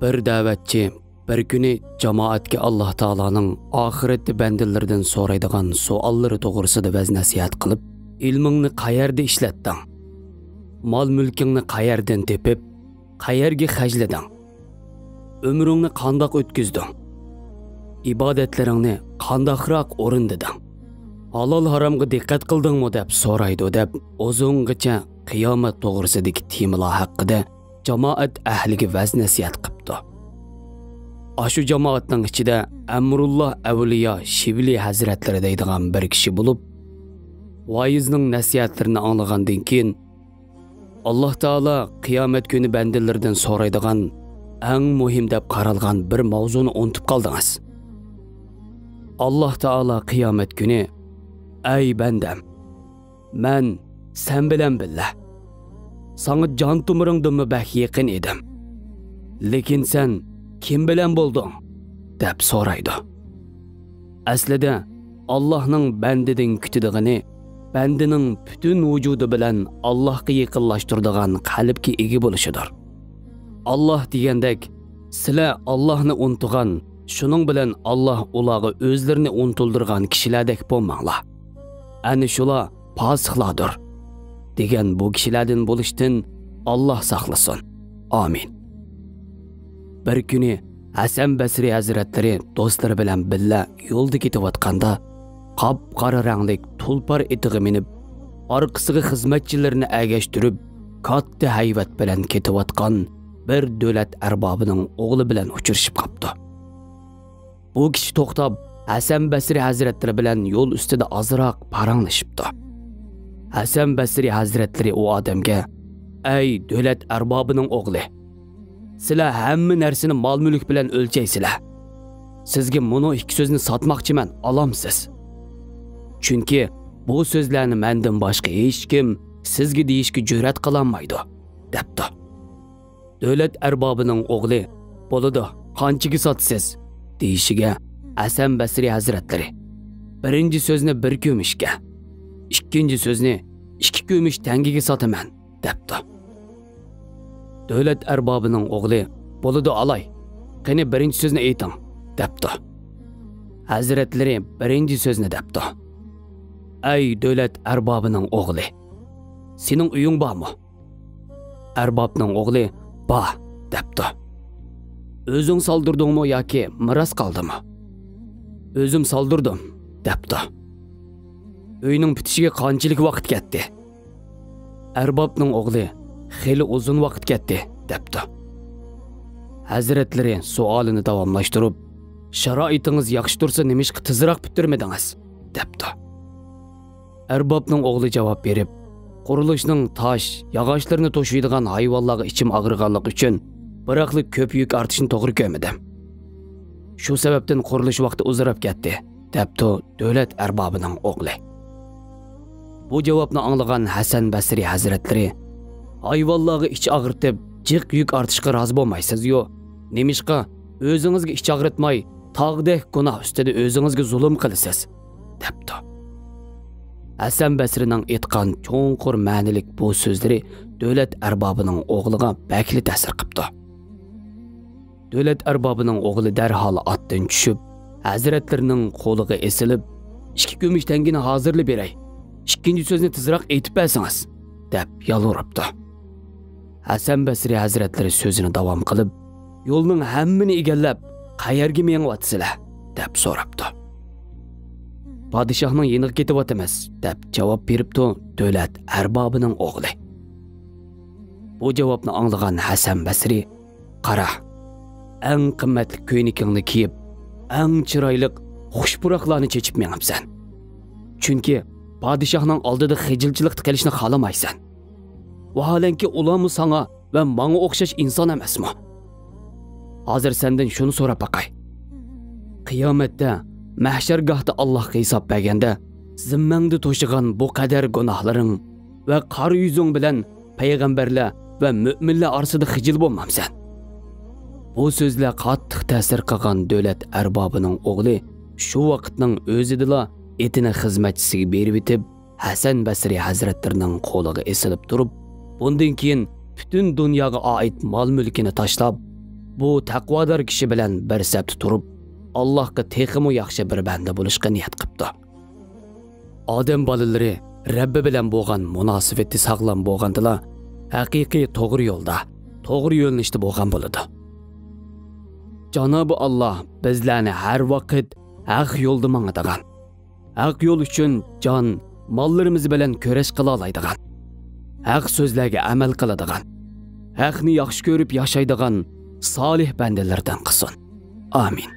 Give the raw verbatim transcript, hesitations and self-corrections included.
بىر دەۋەتچى بىر كۈنى جامائەتكە ئاللاھ تائالانىڭ ئاخىرەتتە بەندىلىرىدىن سورايدىغان سوئاللىرى توغرىسىدا ۋەز-نەسىھەت قىلىپ، «ئىلمىڭنى قەيەردە ئىشلەتتىڭ؟ مال-مۈلكۈڭنى قەيەردىن تېپىپ، قەيەرگە خەجلىدىڭ؟ ئۆمرۈڭنى قانداق ئۆتكۈزدۈڭ؟ ئىبادەتلىرىڭنى قانداقراق ئورۇندىدىڭ؟ ھالال-ھارامغا دىققەت قىلدىڭمۇ؟» دەپ سورايدۇ، دەپ ئۇزۇنغىچە قىيامەت توغرىسىدىكى تېمىلار ھەققىدە جامائەت ئەھلىگە ۋەز-نەسىھەت قىپتۇ. ئاشۇ جامائەتنىڭ ئىچىدە ئەمرۇللا ئەۋلىيا شىۋلى ھەزرەتلىرى دەيدىغان بىر كىشى بولۇپ، ۋائىزنىڭ نەسىھەتلىرىنى ئاڭلىغاندىن كېيىن، «ئاللاھ تائالا قىيامەت كۈنى بەندىلىرىدىن سورايدىغان ئەڭ مۇھىم دەپ قارالغان بىر ماۋزۇنى ئۇنتۇپ قالدىڭىز. ئاللاھ تائالا قىيامەت كۈنى، ئەي بەندەم، مەن سەن بىلەن بىللە، ساڭا جان تومۇرۇڭدىنمۇ بەك يېقىن ئىدىم. لېكىن سەن كىم بىلەن بولدۇڭ؟» دەپ سورايدۇ. ئەسلىدە، ئاللاھنىڭ بەندىدىن كۈتىدىغىنى بەندىنىڭ پۈتۈن ۋۇجۇدى بىلەن ئاللاھقا يېقىنلاشتۇرىدىغان قەلبكە ئىگە بولۇشىدۇر. ئاللاھ دېگەندەك، سىلەر ئاللاھنى ئۇنتۇغان، شۇنىڭ بىلەن ئاللاھ ئۇلارغا ئۆزلىرىنى ئۇنتۇلدۇرغان كىشىلەردەك بولماڭلار. ئەنە شۇلار پاسىقلاردۇر، دېگەن بۇ كىشىلەردىن بولۇشتىن ئاللاھ ساقلىسۇن. ئامىن. بىر كۈنى ھەسەن بەسرى ھەزرەتلىرى دوستلىرى بىلەن بىللە يولدا كېتىۋاتقاندا، قاپقارا رەڭلىك تۇلپار ئېتىغا مىنىپ، ئارقىسىغا خىزمەتچىلىرىنى ئەگەشتۈرۈپ، كاتتا ھەيۋەت بىلەن كېتىۋاتقان بىر دۆلەت ئەربابىنىڭ ئوغلى بىلەن ئۇچرىشىپ قاپتۇ. بۇ كىشى توختاپ، ھەسەن بەسرى ھەزرەتلىرى بىلەن يول ئۈستىدە ئازراق پاراڭلىشىپتۇ. ھەسەن بەسرى ھەزرەتلىرى ئۇ ئادەمگە، «ئەي دۆلەت ئەربابىنىڭ ئوغلى! سىلەر ھەممە نەرسىنى مال-مۈلۈك بىلەن ئۆلچەيسىلەر. سىزگە مۇنۇ ئىككى سۆزنى ساتماقچىمەن، ئالامسىز. چۈنكى بۇ سۆزلەرنى مەندىن باشقا ھېچكىم سىزگە دېيىشكە جۈرئەت قىلالمايدۇ» دەپتۇ. دۆلەت ئەربابىنىڭ ئوغلى، «بولىدۇ، قانچىگە ساتىسىز؟» دېيىشىگە، ھەسەن بەسرى ھەزرەتلىرى، «بىرىنچى سۆزنى بىر كۈمۈشكە، ئىككىنچى سۆزنى ئىككى كۈمۈش تەڭگىگە ساتىمەن» دەپتۇ. دۆلەت ئەربابىنىڭ ئوغلى، «بولىدۇ ئالاي، قېنى بىرىنچى سۆزنى ئېيتىڭ» دەپتۇ. ھەزرەتلىرى بىرىنچى سۆزنى دەپتۇ. «ئەي دۆلەت ئەربابىنىڭ ئوغلى، سېنىڭ ئۆيۈڭ بارمۇ؟» ئەربابنىڭ ئوغلى، «بار» دەپتۇ. «ئۆزۈڭ سالدۇردۇڭمۇ ياكى مىراس قالدىمۇ؟» «ئۆزۈم سالدۇردۇم» دەپتۇ. «ئۆينىڭ پۈتۈشىگە قانچىلىك ۋاقىت كەتتى؟» ئەربابنىڭ ئوغلى، «خېلى ئۇزۇن ۋاقىت كەتتى» دەپتۇ. ھەزرەتلىرى سوئالىنى داۋاملاشتۇرۇپ، «شارائىتىڭىز ياخشى تۇرسا، نېمىشقا تېزراق پۈتتۈرمىدىڭىز؟» دەپتۇ. ئەربابنىڭ ئوغلى جاۋاب بېرىپ، «قۇرۇلۇشنىڭ تاش، ياغاچلىرىنى توشۇيدىغان ھايۋانلارغا ئىچىم ئاغرىغانلىقى ئۈچۈن، بىراقلا كۆپ يۈك ئارتىشنى توغرا كۆرمىدىم. شۇ سەۋەبتىن قۇرۇلۇش ۋاقتى ئۇزىراپ كەتتى» دەپتۇ دۆلەت ئەربابىنىڭ ئوغلى. بۇ جاۋابنى ئاڭلىغان ھەسەن بەسرى ھەزرەتلىرى، «ھايۋانلارغا ئىچ ئاغرىتىپ، جىق يۈك ئارتىشقا رازى بولمايسىزيۇ؟ نېمىشقا ئۆزىڭىزگە ئىچ ئاغرىتماي، تاغدەك گۇناھ ئۈستىدە ئۆزىڭىزگە زۇلۇم قىلىسىز؟» دەپتۇ. ھەسەن بەسرىنىڭ ئېيتقان چوڭقۇر مەنىلىك بۇ سۆزلىرى دۆلەت ئەربابىنىڭ ئوغلىغا بەكلا تەسىر قىپتۇ. دۆلەت ئەربابىنىڭ ئوغلى دەرھال ئاتتىن چۈشۈپ، ھەزرەتلىرىنىڭ قولىغا ئېسىلىپ، «ئىككى كۈمۈش تەڭگىنى ھازىرلا بېرەي، ئىككىنچى سۆزنى تېزراق ئېيتىپ بەرسىڭىز» دەپ يالۋۇرۇپتۇ. ھەسەن بەسرى ھەزرەتلىرى سۆزىنى داۋام قىلىپ، «يولنىڭ ھەممىنى ئىگىلەپ، قەيەرگە مېڭىۋاتىسىلەر؟» دەپ سوراپتۇ. «پادىشاھنىڭ يېنىغا كېتىۋاتىمىز» دەپ جاۋاب بېرىپتۇ دۆلەت ئەربابىنىڭ ئوغلى. بۇ جاۋابنى ئاڭلىغان ھەسەن بەسرى، «قارا، ئەڭ قىممەتلىك كۆينىكىڭنى كىيىپ، ئەڭ چىرايلىق خۇش پۇراقلارنى چېچىپ مېڭىپسەن. چۈنكى پادىشاھنىڭ ئالدىدا خىجىلچىلىقتا قېلىشنى خالىمايسەن. ۋاھالەنكى، ئۇلارمۇ ساڭا ۋە ماڭا ئوخشاش ئىنسان ئەمەسمۇ؟ ھازىر سەندىن شۇنى سوراپ باقاي. قىيامەتتە، مەھشەرگاھتا ئاللاھقا ھېساب بەرگەندە، زىممەڭدە توشىغان بۇ قەدەر گۇناھلىرىڭ ۋە قارا يۈزۈڭ بىلەن پەيغەمبەرلەر ۋە مۆمىنلەر ئارىسىدا خىجىل بولمامسەن؟» بۇ سۆزلەر قاتتىق تەسىر قىلغان دۆلەت ئەربابىنىڭ ئوغلى شۇ ۋاقىتنىڭ ئۆزىدىلا ئېتىنى خىزمەتچىسىگە بېرىۋېتىپ، ھەسەن بەسرى ھەزرەتلىرىنىڭ قولىغا ئېسىلىپ تۇرۇپ، بۇندىن كېيىن پۈتۈن دۇنياغا ئائىت مال-مۈلكىنى تاشلاپ، بۇ تەقۋادار كىشى بىلەن بىر سەپتە تۇرۇپ، ئاللاھقا تېخىمۇ ياخشى بىر بەندە بولۇشقا نىيەت قىپتۇ. ئادەم بالىلىرى رەببى بىلەن بولغان مۇناسىۋىتى ساغلام بولغاندىلا، ھەقىقىي توغرا يولدا، توغرا يۆنىلىشتە بولغان بولىدۇ. جانابى ئاللاھ بىزلەرنى ھەر ۋاقىت ھەق يولدا ماڭىدىغان، ھەق يول ئۈچۈن جان، ماللىرىمىز بىلەن كۈرەش قىلالايدىغان، ھەق سۆزلەرگە ئەمەل قىلىدىغان، ھەقنى ياخشى كۆرۈپ ياشايدىغان سالىھ بەندىلەردىن قىلسۇن. ئامىن.